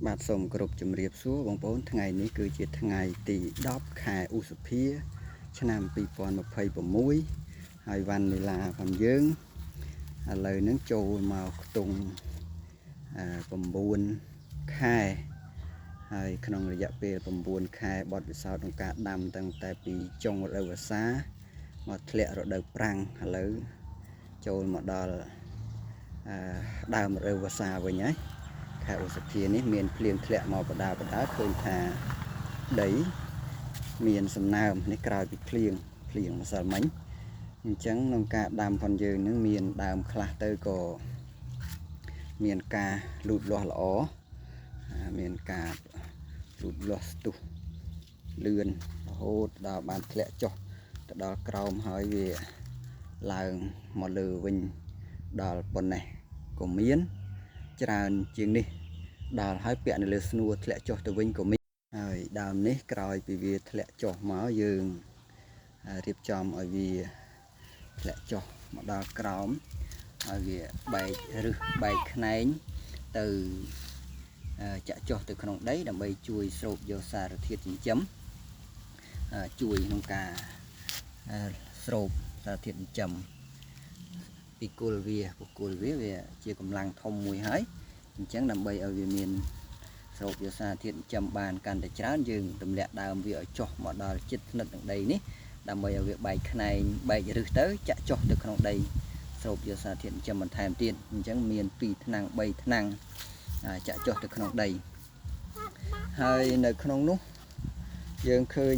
បាទសូមគោរពជំរាបសួរបងប្អូនថ្ងៃនេះគឺជាថ្ងៃទី10ខែឧសភា ឆ្នាំ2026ហើយវ៉ាន់នីឡាផងយើងឥឡូវហ្នឹងចូលមកខ្ទង់9ខែហើយក្នុងរយៈពេល9ខែបទពិសោធន៍ក្នុងការដាំតាំងតែពីចុងរដូវវស្សាមកធ្លាក់រដូវប្រាំងឥឡូវចូលមកដល់ដើមរដូវវស្សាវិញហើយខែឧសភានេះមានភ្លៀងធ្លាក់មកបដាបដាឃើញថាដីមានសំណើមនេះក្រោយពីភ្លៀងម្សិលមិញអញ្ចឹងក្នុងការដាំផងយើងនឹងមានដើមខ្លះទៅក៏មានការលូតលាស់ល្អមានការលូតលាស់ស្ទុះលឿនរហូតដល់បានធ្លាក់ចុះទៅដល់ក្រោមហើយវាឡើងមកលើវិញដល់ប៉ុណ្ណេះក៏មានច្រើនជាងនេះដល់ហើយពាក់នៅលើស្នួរធ្លាក់ចុះទៅវិញក៏មានហើយដើមនេះក្រោយពីវាធ្លាក់ចុះមកយើងរៀបចំឲ្យវាធ្លាក់ចុះមកដល់ក្រោមឲ្យវាបែកឫសបែកខ្នែងទៅចាក់ចុះទៅក្នុងដីដើម្បីជួយស្រូបយកសារធាតុចិញ្ចឹមជួយក្នុងការស្រូបសារធាតុចិញ្ចឹមពីគល់វាពគល់វាជាកម្លាំងធំមួយហើយអញ្ចឹងដើម្បីឲ្យវាមានស្រូបយកសារធាតុចិញ្ចឹមបានកាន់តែច្រើនយើងទម្លាក់ដើមវាឲ្យចុះមកដល់ជិតស្និទ្ធនឹងដីនេះដើម្បីឲ្យវាបែកខ្នែងបែកឫសទៅចាក់ចុះទៅក្នុងដីស្រូបយកសារធាតុចិញ្ចឹមបន្ថែមទៀតអញ្ចឹងមាន2ថ្នាំង3ថ្នាំងចាក់ចុះទៅក្នុងដីហើយនៅក្នុងនោះយើងឃើញ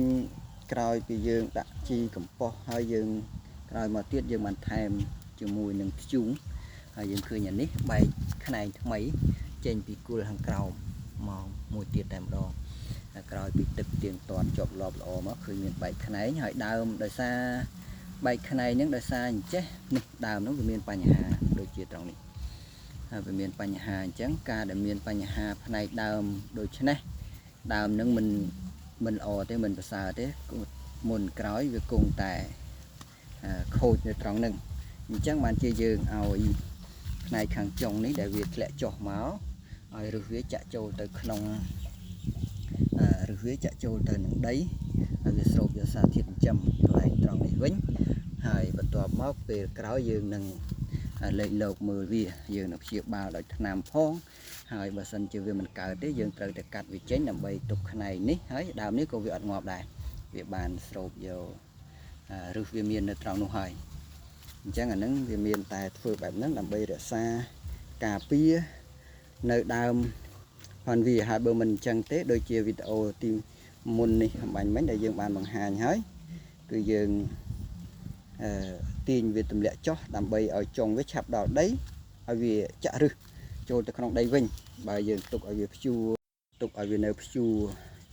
ក្រោយពីយើងដាក់ជីកំប៉ុស្តហើយយើងក្រោយមកទៀតយើងបានថែមជាមួយនឹងធ្យូងហើយយើងឃើញអានេះបែកខ្នែងថ្មីចេញពីគល់ខាងក្រោមមកមួយទៀតតែម្ដងក្រោយពីទឹកទៀងទាត់ជាប់លាប់ល្អមកឃើញមានបែកខ្នែងហើយដើមដោយសារបែកខ្នែងហ្នឹងដោយសារអញ្ចេះនេះដើមហ្នឹងវាមានបញ្ហាដូចជាត្រង់នេះហើយវាមានបញ្ហាអញ្ចឹងការដែលមានបញ្ហាផ្នែកដើមដូច្នេះដើមហ្នឹងមិនល្អទេមិនប្រសើរទេមុនក្រោយវាគង់តែខូចនៅត្រង់ហ្នឹងអញ្ចឹងបានជាយើងឲ្យផ្នែកខាងចុងនេះដែលវាធ្លាក់ចុះមកឲ្យឫសវាចាក់ចូលទៅក្នុងឫសវាចាក់ចូលទៅនឹងដីហើយវាស្រូបយកសារធាតុចិញ្ចឹមកន្លែងត្រង់នេះវិញហើយបន្ទាប់មកពេលក្រោយយើងនឹងលេខលោកមើលវាយើងនឹងព្យាបាលដោយថ្នាំផងហើយបើសិនជាវាមិនកើតទេយើងត្រូវតែកាត់វាចេញដើម្បីទុកខ្នែងនេះហើយដើមនេះក៏វាអត់ងាប់ដែរវាបានស្រូបយកឫសវាមាននៅត្រង់នោះហើយអញ្ចឹងអានឹងវាមានតែធ្វើបែបហ្នឹងដើម្បីរក្សាការពារនៅដើមផងវាហើយបើមិនអញ្ចឹងទេដូចជាវីដេអូទីមុននេះអំបញ្ញមិញដែលយើងបានបង្ហាញហើយគឺយើងទាញវាទម្លាក់ចុះដើម្បីឲ្យចុងវាឆាប់ដល់ដីឲ្យវាចាក់ឫសចូលទៅក្នុងដីវិញបើយើងទុកឲ្យវាព្យួរទុកឲ្យវានៅព្យួរ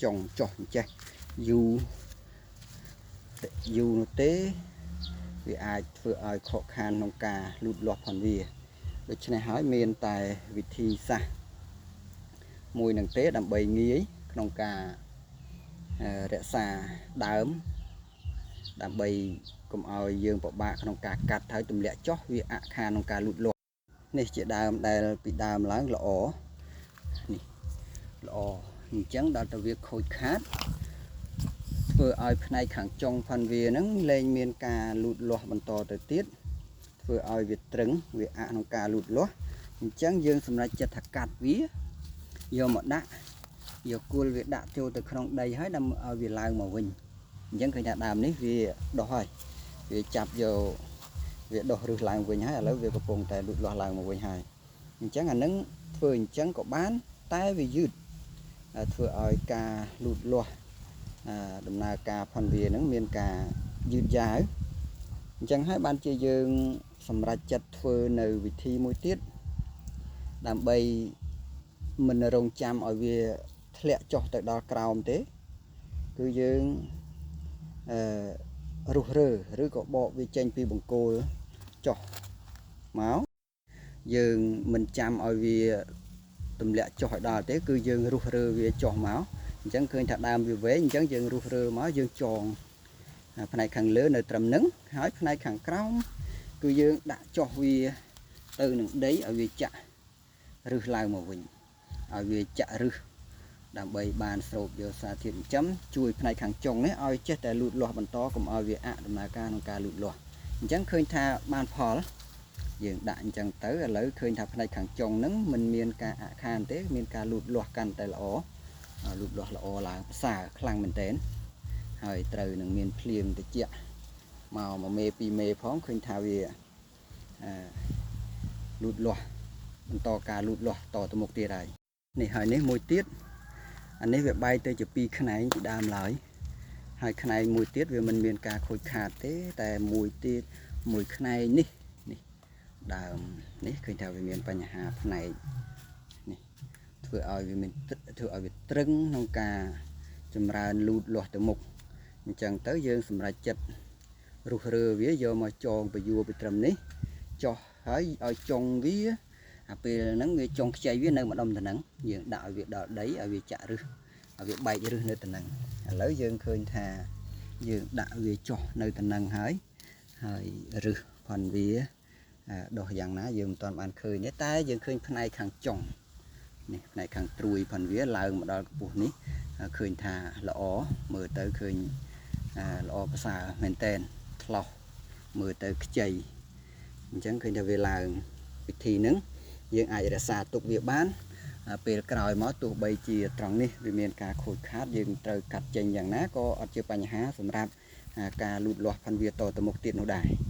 ចុងចុះអញ្ចេះយូរយូរនោះទេវាអាចធ្វើឲ្យខកខានក្នុងការលូតលាស់ផងវាដូច្នេះហើយមានតែវិធីសាស្ត្រមួយនឹងទេដើម្បីងាយក្នុងការរក្សាដើមដើម្បីកុំឲ្យយើងពិបាកក្នុងការកាត់ហើយទម្លាក់ចុះវាអខានក្នុងការលូតលាស់នេះជាដើមដែលពីដើមឡើងល្អនេះល្អអញ្ចឹងដល់ទៅវាខូចខាតធ្វើឲ្យផ្នែកខាងចុងផាន់វាហ្នឹងលែងមានការលូតលាស់បន្តទៅទៀតធ្វើឲ្យវាត្រឹងវាអាក់ក្នុងការលូតលាស់អញ្ចឹងយើងសម្រេចចិត្តថាកាត់វាយកមកដាក់យកគល់វាដាក់ចូលទៅក្នុងដីហើយដើម្បីឲ្យវាឡើងមកវិញអញ្ចឹងឃើញថាដើមនេះវាដុះហើយវាចាប់យកវាដុះឫសឡើងវិញហើយឥឡូវវាកំពុងតែលូតលាស់ឡើងមកវិញហើយអញ្ចឹងអានឹងធ្វើអញ្ចឹងក៏បានតែវាយឺតធ្វើឲ្យការលូតលាស់ដំណើរការផនវានឹងមានការយឺតយ៉ាវអញ្ចឹងហើយបានជាយើងសម្រេចចិត្តធ្វើនៅវិធីមួយទៀតដើម្បីមិនរងចាំឲ្យវាធ្លាក់ចុះទៅដល់ក្រោមទេគឺយើងរុះរើឬក៏បកវាចេញពីបង្គោលចុះមកយើងមិនចាំឲ្យវាទម្លាក់ចុះឲ្យដល់ទេគឺយើងរុះរើវាចុះមកអញ្ចឹងឃើញថាដើមវាវែងអញ្ចឹងយើងរុះរើមកយើងចងផ្នែកខាងលើនៅត្រឹមនឹងហើយផ្នែកខាងក្រោមគឺយើងដាក់ចុះវាទៅនឹងដីឲ្យវាចាក់ឫសឡើងមកវិញ ឲ្យវាចាក់ឫសដើម្បីបានស្រូបយកសារធាតុចិញ្ចឹមជួយផ្នែកខាងចុងនេះឲ្យចេះតែលូតលាស់បន្តកុំឲ្យវាអដំណើរការក្នុងការលូតលាស់អញ្ចឹងឃើញថាបានផលយើងដាក់អញ្ចឹងទៅឥឡូវឃើញថាផ្នែកខាងចុងហ្នឹងមិនមានការអាក់ខានទេមានការលូតលាស់កាន់តែល្អលូតលាស់ល្អឡើងប្រសើរខ្លាំងមែនទែនហើយត្រូវនឹងមានភ្លៀងត្រជាក់មកមួយមេពីរមេផងឃើញថាវាលូតលាស់បន្តការលូតលាស់តទៅមុខទៀតហើយនេះហើយនេះមួយទៀតអានេះវាបែកទៅជាពីរខ្នែងពីដើមឡើយហើយខ្នែងមួយទៀតវាមិនមានការខូចខាតទេតែមួយទៀតមួយខ្នែងនេះនេះដើមនេះឃើញថាវាមានបញ្ហាផ្នែកនេះធ្វើឲ្យវាមានធ្វើឲ្យវាត្រឹងក្នុងការចម្រើនលូតលាស់ទៅមុខអញ្ចឹងទៅយើងសម្រេចចិត្តរុះរើវាយកមកចងពយួរពីត្រឹមនេះចោះហើយឲ្យចុងវាអាពេលហ្នឹងវាចុងខ្ចីវានៅម្ដុំទៅហ្នឹងយើងដាក់ឲ្យវាដល់ដីឲ្យវាចាក់ឫសឲ្យវាបែកឫសនៅទៅហ្នឹងឥឡូវយើងឃើញថាយើងដាក់វាចុះនៅទៅហ្នឹងហើយហើយឫសផនវាដោះយ៉ាងណាយើងមិនទាន់បានឃើញទេតែយើងឃើញផ្នែកខាងចុងនេះផ្នែកខាងត្រួយផនវាឡើងមកដល់កម្ពស់នេះឃើញថាល្អមើលទៅឃើញល្អប្រសើរមែនតែនថ្លោះមើលទៅខ្ចីអញ្ចឹងឃើញថាវាឡើងពិធីហ្នឹងយើងអាចរក្សាទុកវាបានពេលក្រោយមកទោះបីជាត្រង់នេះវាមានការខូចខាតយើងត្រូវកាត់ចេញយ៉ាងណាក៏អត់ជាបញ្ហាសម្រាប់ការលូតលាស់ផាន់វាតទៅមុខទៀតនោះដែរ។